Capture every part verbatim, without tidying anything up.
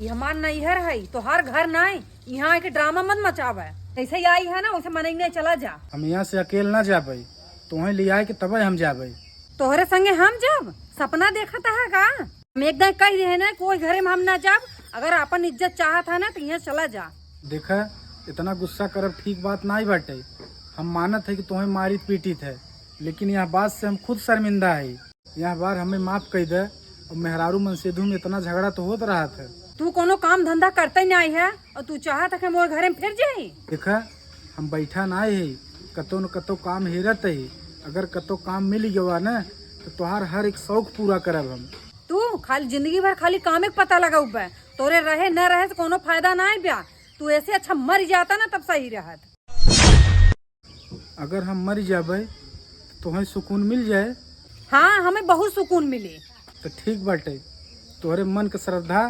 ई हमार नैहर है, तोहार घर नाई। यहाँ आके ड्रामा मत मचावे। जैसे ही आई है ना, वैसे मनई नहीं, चला जा। हम यहाँ से अकेल ना जाबे, तोहे ले आए के तबे हम जाबे। तोहरे संगे हम जब सपना देखत है का? हम एकदम कह रहे हैं ना, कोई घरे में हम ना जाब। अगर अपन इज्जत चाहत है ना, तो यहाँ चला जा। देखा, इतना गुस्सा करब ठीक बात नाई बाटे। हम मानत है कि तोहे मारित पीटित है, लेकिन यह बात से हम खुद शर्मिंदा है। यह बार हमें माफ कर दे। और मेहरारू मनसेधू में इतना झगड़ा तो होत रहत है। तू कोनो काम धंधा करते नहीं है और तू चाहत है कि हम ओए घरे में फिर जाई? देखा, हम बैठा ना है, कतो न कतो काम हेरत है। अगर कतो काम मिल गवा ना, तो तोहार हर एक शौक पूरा करब हम। तू खाली जिंदगी भर खाली कामे के पता लगाउबे। तोरे रहे न रहे से कोनो फायदा ना है ब्या। तू ऐसे अच्छा मर जाता ना, तब सही रहत। अगर हम मर जाबे, तो तोहें सुकून मिल जाए। हाँ, हमें बहुत सुकून मिले। तो ठीक बाटे, तोहरे मन के श्रद्धा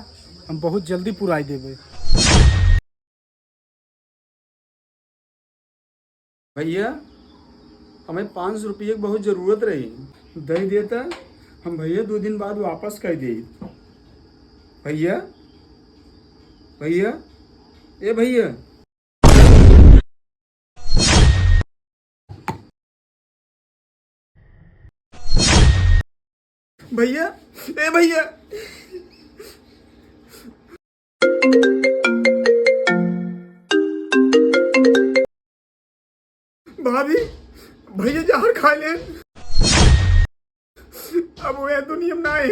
हम बहुत जल्दी पुराई देबे। भैया, हमें पाँच सौ रुपये की बहुत जरूरत रही, दे देता, हम भैया दो दिन बाद वापस कर दे। भैया, भैया, ए भैया। भैया, ए भैया। भाभी, भैया जहर खा ले। अब वह दुनिया में ना है।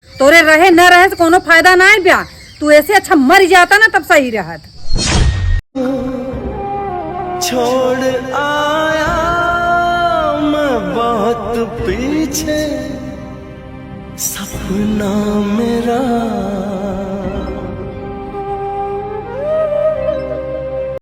तोरे रहे न रहे से कोनो फायदा ना है ब्या। तू ऐसे अच्छा मर जाता ना, तब सही रहत। छोड़ आया मैं बहुत पीछे सपना मेरा।